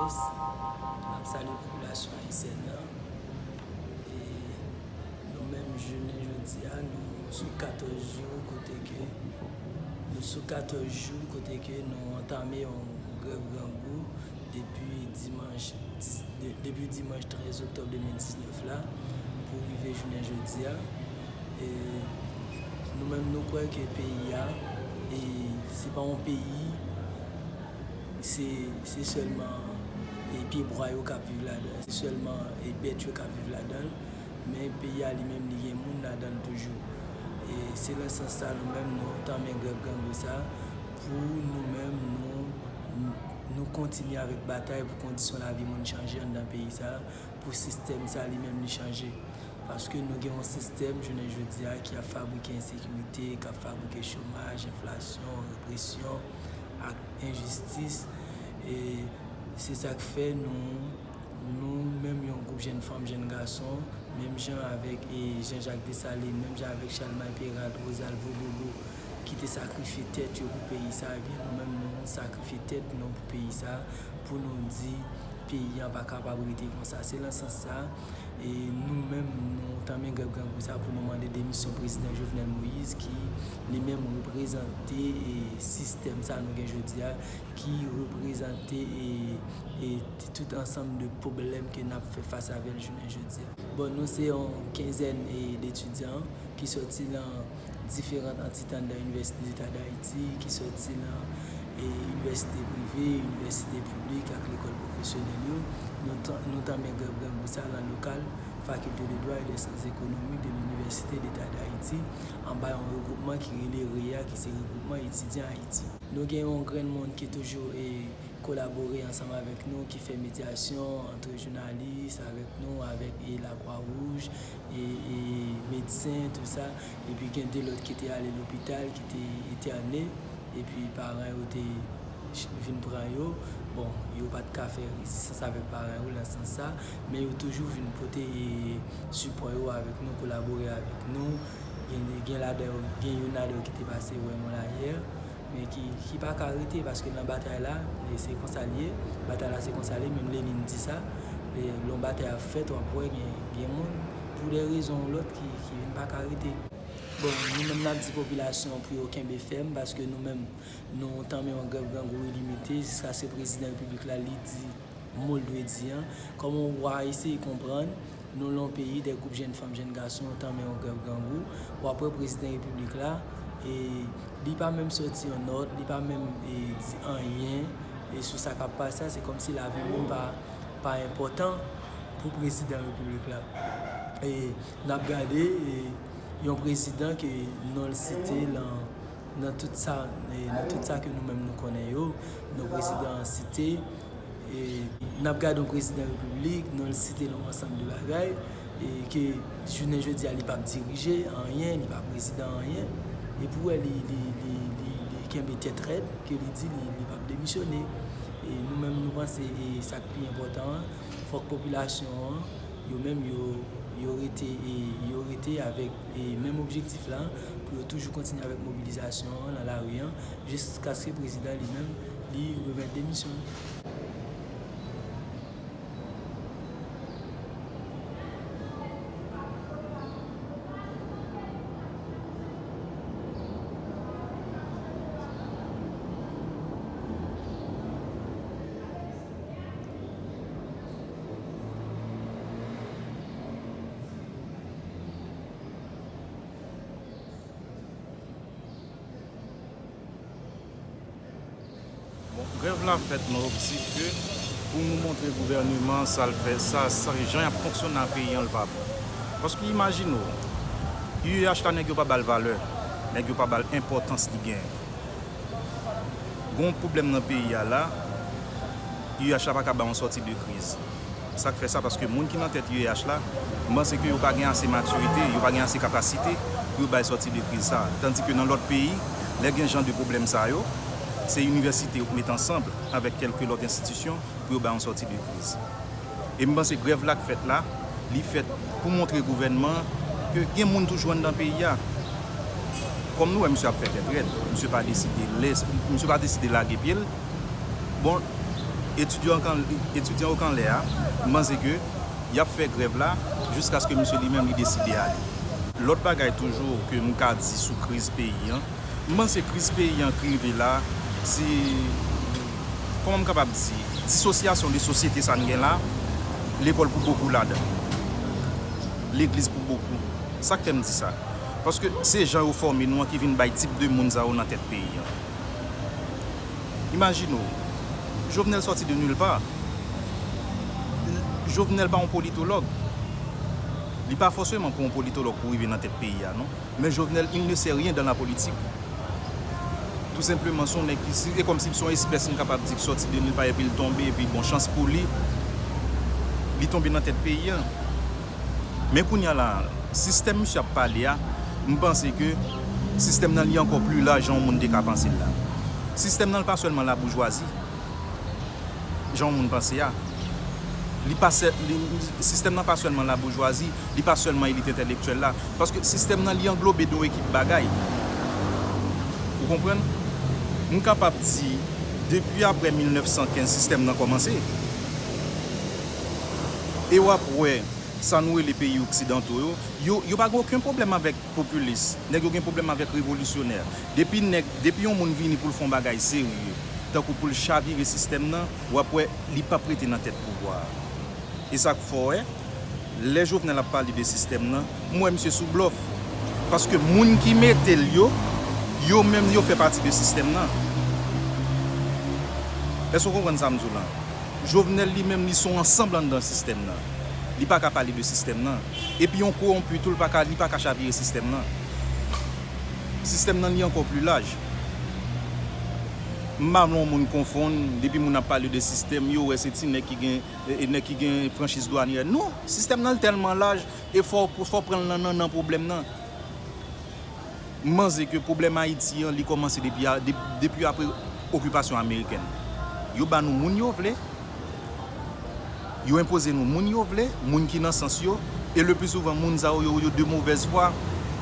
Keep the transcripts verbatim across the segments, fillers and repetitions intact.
N ap salye popilasyon ayisyèn nan. E nou menm, jounen jodi a, nou sou katòz jou kote ke, nou sou katòz jou kote ke nou antame yon grèv grangou depi dimanch, de-, depi dimanch trèz oktòb de mil diznèf la pou rive jounen jodi a. E nou menm, nou kwè ke peyi a, e se pa yon peyi, se, se sèlman, e, pyebwa yo k ap viv ladan l, se sèlman, e, bèt yo k ap viv ladan l, men peyi a li menm, li gen moun ladan l toujou. E se nan sans sa, nou menm, nou tanmen grèv grangou sa, pou nou menm, nou, nou kontinye avèk batay pou kondisyon lavi moun chanje anndan peyi sa, pou sistèm sa li menm li chanje. Paske nou gen yon sistèm, jounen jodi a, ki ap fabrike ensekirite, k ap fabrike chomaj, enflasyon, represyon ak enjistis. E se sa k fè nou, nou menm yon gwoup jèn fanm, jèn gason, menm jan avèk, e, Jean-Jacques Dessalines, menm jan avèk Chalmay Peralt, Rosalvo Bobo, ki te sakrifye tèt yo pou peyi sa, ebyen nou menm nou sakrifye tèt nou pou peyi sa, pou nou di peyi an pa kapab rete konsa. Se nan sans sa, e nou menm, nou tanmen grèv grangou sa pou nou mande demisyon prezidan Jovenel Moïse, ki li menm reprezante, e, sistèm sa nou gen jodi a, ki reprezante, e, e, tout ansanm de pwoblèm ke n ap fè fas avè l jounen jodi a. Bon, nou se yon kenzèn, e, d etidyan ki sòti nan diferan antite anndan Inivèsite Deta d Ayiti, ki sòti nan, e, inivèsite prive, inivèsite piblik ak lekòl pwofesyonèl yo. Nou tan-, nou tanmen grèv grangou sa nan lokal Faculté de Droit et des Sciences Économiques de l'Université d'État d'Haïti, anba yon regwoupman ki rele reya, ki se Regwoupman Etidyan Ayiti. Nou gen yon grenn moun ki toujou, e, kolabore ansanm avèk nou, ki fè medyasyon antre jounalis avèk nou, avèk, e, Lakwa Wouj, e, e medsen, tou sa. Epi gen de lòt ki te ale lopital, ki te entène, epi paran yo te ch-, vin pran yo. Bon, yo pa t ka fè rezistans avèk paran yo nan sans sa, men yo toujou vin pote, e, sipò yo avèk nou, kolabore avèk nou. Gen, gen ladan yo, gen youn ladan yo ki te pase wè nou la yè, men ki, ki pa ka rete, paske nan batay la, e se konsa l ye, batay la se konsa l ye, menm Lenine di sa, e, lè yon batay ap fèt, w ap wè gen, gen moun, pou de rezon ou lòt, ki, ki vin pa ka rete. Bon, nou menm n ap di popilasyon an pou yo kenbe fèm, paske nou menm, nou tanmen yon grèv grangou ilimite, jiskaske prezidan repiblik la, li di mo l dwe di an. Kòman w a eseye konprann, nou lan yon peyi, de gwoup jèn fanm, jèn gason, yo tanmen yon grèv grangou. W ap wè prezidan repiblik la, e li pa menm sòti yon nòt, li pa menm, e, di anyen, e sou sa k ap pase a, se kòmsi lavi moun pa, pa enpòtan pou prezidan repiblik la. E n ap gade, e, yon prezidan ke non l site lan nan tout sa, e, nan tout sa ke nou menm nou konnen yo, non prezidan an site, e, n ap gade yon prezidan repiblik, non l site nan yon ansanm de bagay, e, ke jounen jodi a li p ap dirije anyen, li pa prezidan anyen, epi w wè li, li, li, li, li kenbe tèt rèd, ke li di li, li p ap demisyone. E nou menm nou panse, e, sa k pi enpòtan an, fòk popilasyon an, yo menm yo, yo rete, e, yo rete avèk, e, menm objektif la, pou yo toujou kontinye avèk mobilizasyon an nan lari an, jiskaske prezidan li menm, li remèt demisyon l. Bon, grèv la fèt nan optik ke pou nou montre gouvèneman an sa l fè, sa, sa, jan y ap fonksyone nan peyi an, l pa bon. Paske imajine w, U E H la, nèg yo pa ba l valè, nèg yo pa ba l enpòtans li genyen. Gon pwoblèm nan peyi a la, U E H la pa ka bay yon sòti de kriz. Sa k fè sa, paske moun ki nan tèt U E H la, m panse ke yo pa gen ase matirite, yo pa gen ase kapasite pou yo bay sòti de kriz sa a. Tandike nan lòt peyi, lè gen jan de pwoblèm sa yo, se inivèsite yo k met ansanm avèk kèlke lòt enstitisyon pou yo bay yon sòti de kriz. E m panse grèv la k fèt la, li fèt pou montre gouvènman an ke gen moun toujou anndan peyi a. Kòm nou wè misye ap fè tèt rèd, misye pa deside lès, misye pa deside lage pye l. Bon, Etidyan Okanlè a, m panse ke y ap fè grèv la jiskaske misye li menm li deside ale. Lòt bagay toujou ke m ka di sou kriz peyi an, m panse kriz peyi an ki rive la, se, kòman m kapab di, disosyasyon de sosyete sa n gen la, lekòl pou bokou ladan, legliz pou bokou. Sa k fè m di sa? Paske se jan yo fòme nou an ki vin bay tip de moun sa yo nan tèt peyi an. Imajine w, Jovenel sòti de nulle part. Jovenel pa yon politològ. Li pa fòseman pou yon politològ pou rive nan tèt peyi a, non. Men Jovenel, il ne sait rien dans la politique. Tou senpleman, se yon nèg ki, se kòmsi se yon espès, m kapab di, ki sòti de nulle part, epi l tonbe, epi bon, chans pou li, li tonbe nan tèt peyi a. Men kounye a la, sistèm misye ap pale a, m panse ke sistèm nan li ankò pli laj jan yon moun te ka panse l la. Sistèm nan li pa sèlman laboujwazi, jan yon moun panse a. Li pa sè-, li, sistèm nan pa sèlman laboujwazi, li pa sèlman elit entèlektyèl la. Paske sistèm nan li anglobe de yon ekip bagay. Ou konprann? M kapab di, depi apre mil nèf san kenz sistèm nan kòmanse. E w ap wè, sa nou rele peyi oksidanto yo, yo, yo pa gen okenn pwoblèm avèk popilis. Nèg yo gen pwoblèm avèk revolisyonè. Depi nèg, depi yon moun vini pou l fè yon bagay serye, tankou pou l chavire sistèm nan, w ap wè li p ap rete nan tèt pouvwa a. E sa k fè w wè, lè Jovenel ap pale de sistèm nan, m wè misye sou blòf. Paske moun ki mete l yo, yo menm yo fè pati de sistèm nan. Èske w konprann sa m di w lan? Jovenel li menm li se yon ansanm anndan sistèm nan. Li pa ka pale de sistèm nan. Epi yon kowonpi tou, li pa ka, li pa ka chavire sistèm nan. Sistèm nan li ankò pli laj. M pa vle yon moun konfonn, depi moun ap pale de sistèm, yo wè se ti nèg ki gen, e, e, nèg ki gen franchiz dwanyè. Non, sistèm nan li tèlman laj, e fò, fò pran l nan, nan, nan pwoblèm nan. M panse ke pwoblèm Ayiti an, li kòmanse depi a, de-, depi apre okipasyon amerikèn. Yo ba nou moun yo vle, yo enpoze nou moun yo vle, moun ki nan sans yo, e le pli souvan moun sa yo, yo, yo de movèz fwa,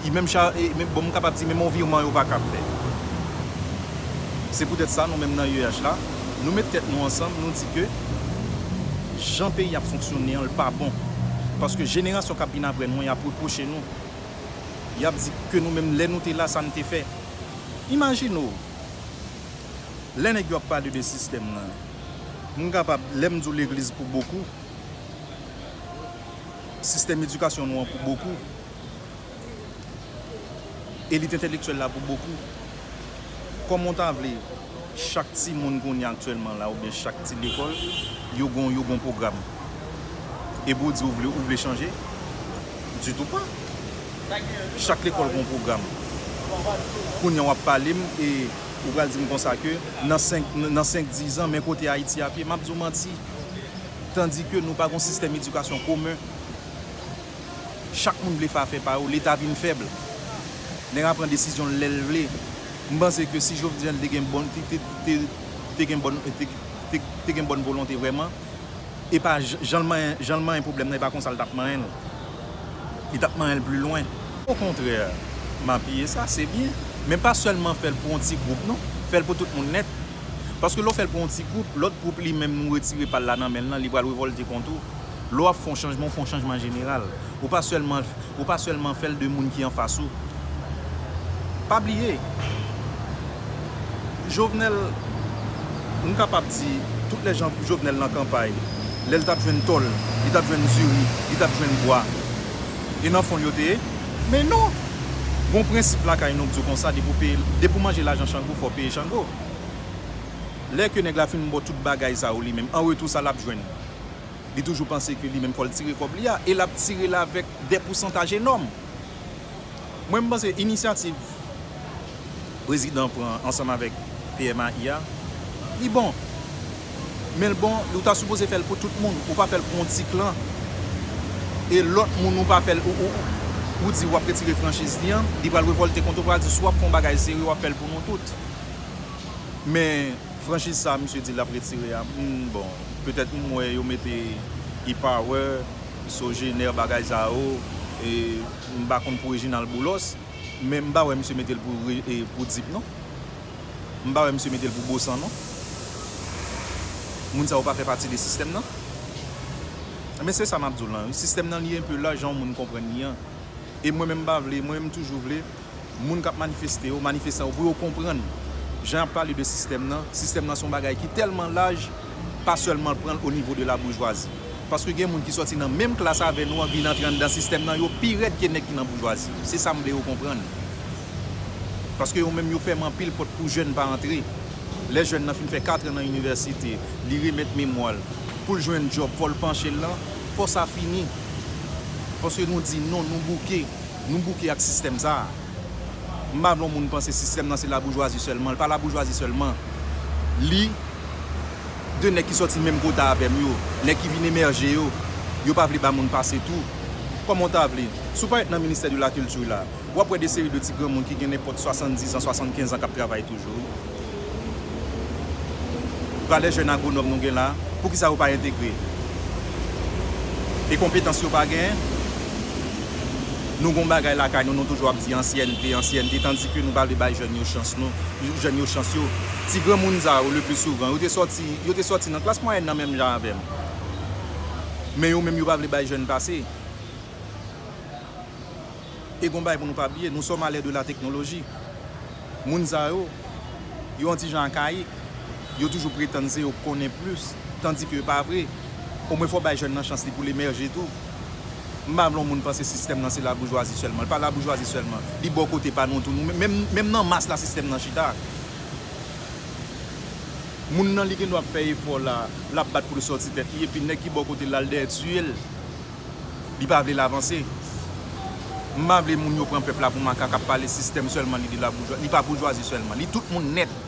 e menm cha-, e menm, bon, m kapab di menm yon vireman yo pa kab fè. Se poutèt sa, nou menm nan U E H la, nou met tèt nou ansanm, nou di ke jan peyi ap fonksyone an, l pa bon. Paske jenerasyon k ap vin apre nou an, y ap repwoche nou. Y ap di ke nou menm, lè nou te la, sa n te fè. Imajine w, lè nèg yo ap pale de sistèm nan, m kapab, lè m di w legliz pou bokou, sistèm edikasyon nou an pou bokou, elit entèlektyèl la pou bokou. Kòman w ta vle chak timoun kounye a aktyèlman la, oubyen chak ti lekòl, yo gon, yo gon pwogram. Epi w di w vle, ou vle chanje? Ditou pa. Chak lekòl gon pwogram. Kounye a w ap pale m e ou pral di m konsa ke nan senk, nan senk, diz an, men kote Ayiti ap ye, m ap di w manti. Tandike nou pa gon sistèm edikasyon komen. Chak moun vle fè afè pa yo, Leta vin fèb. Nèg la pran desizyon l lè l vle. M panse ke si Jovenel te gen bon, te, te, te, te gen bon, te, te, te gen bòn volonte vrèman, e pa j-, jan l manyen, jan l manyen pwoblèm nan, e pa konsa l t ap manyen l. Li t ap manyen l pli lwen. Okontrè, m apiye sa, se byen. Men pa sèlman fè l pou yon ti gwoup, non. Fè l pou tout moun nèt. Paske lè w fè l pou yon ti gwoup, lòt gwoup li menm nou retire pa l la nan men l lan, li pral revòlte kont ou. Lè w ap fè yon chanjman, w fè yon chanjman jeneral. Ou pa sèlman, ou pa sèlman fè l de moun ki anfas ou. Pa bliye, Jovenel, m kapab di, tout lè jan Jovenel nan kanpay, lè l t ap jwenn tòl, li t ap jwenn diri, li t ap jwenn bwa. E nan fon l yo te ye? Men non! Gon prensip lakay nou k di w konsa, depi w peye, depi w manje lajan chango, fò w peye chango. Lè ke nèg la fin ba w tout bagay sa yo li menm, an retou sa l ap jwenn? Li toujou panse ke li menm fò l tire kòb li a, e l ap tire l avèk de pousantaj enòm. Mwen, m panse inisyativ prezidan pran ansanm avèk P M A I a, li bon. Men l bon, ou ta sipoze fè l pou tout moun, ou pa fè l pou yon ti klan. E lòt moun ou pa fè l, ou, ou, ou di w ap retire franchiz li an, li pral revòlte kont ou, pral di si w ap fè yon bagay serye, w ap fè l pou nou tout. Men franchiz sa misye di l ap retire a, m, bon, petèt m wè yo mete e-power, Sogener, bagay sa yo, e m pa konn pou Reginald Boulos, men m pa wè misye mete l pou re-, e, pou Dip non. M pa wè misye mete l pou Bosan non. Moun sa yo pa fè pati de sistèm nan? Ebyen, se sa m ap di w lan wi. Sistèm nan li enpe laj jan yon moun konprann li an. E mwen menm m pa vle, mwen menm m toujou vle, moun k ap manifeste yo, manifestan yo, pou yo konprann jan y ap pale de sistèm nan. Sistèm nan se yon bagay ki tèlman laj, pa sèlman pran l o nivo de la boujwazi. Paske gen moun ki sòti nan menm klas avè nou an, vin antre anndan sistèm nan, yo pi rèd ke nèg ki nan boujwazi yo. Se sa m vle yo konprann. Paske yo menm yo fèmen anpil pòt pou jèn pa antre. Lè jèn nan fin fè kat an nan inivèsite, li remèt memwa l, pou l jwenn djòb, fò l panche l lan, fò sa fini. Paske nou di non, nou bouke, nou bouke ak sistèm sa a. M pa vle yon moun panse sistèm nan se laboujwazi sèlman, li pa laboujwazi sèlman. Li de nèg ki sòti menm kota avè m yo, nèg ki vin emèje yo, yo pa vle ba moun pase tou. Kòman w ta vle? Si w parèt nan ministè de la kilti la, w ap wè de seri de ti granmoun ki gen nenpòt swasanndiz an, swasannkenz an k ap travay toujou wi. Valè jèn agwonòm nou gen la, poukisa yo pa entegre? E konpetans yo pa genyen? Nou gon bagay lakay nou, nou toujou ap di ansyènte, ansyènte, tandike nou pa vle bay jèn yo chans nou, jèn yo chans yo. Ti granmoun sa yo, le pli souvan, yo te sòti, yo te sòti nan klas mwayèn nan menm jan avè m. Men yo menm yo pa vle bay jèn pase. E gon bagay pou nou pa bliye, nous sommes à l'ère de la technologie. Moun sa yo, yo yon ti jan akayik. Yo toujou pretann se yo k konnen plis, tandike e pa vre. Omwen fò w bay jèn nan chans li pou l emèje tou. M pa vle yon moun panse sistèm nan se laboujwazi sèlman. Li pa laboujwazi sèlman. Li bò kote pa nou tou. Nou menm, menm nan mas la sistèm nan chita. Moun nan li gen dwa ap fè efò la, l ap bat pou l sòti tèt li, epi nèg ki bò kote l la, l dèyè tiye l. Li pa vle l avanse. M pa vle moun yo pran pèp la pou makak ap pale sistèm sèlman, li de laboujwa-, li pa boujwazi sèlman. Li tout moun nèt.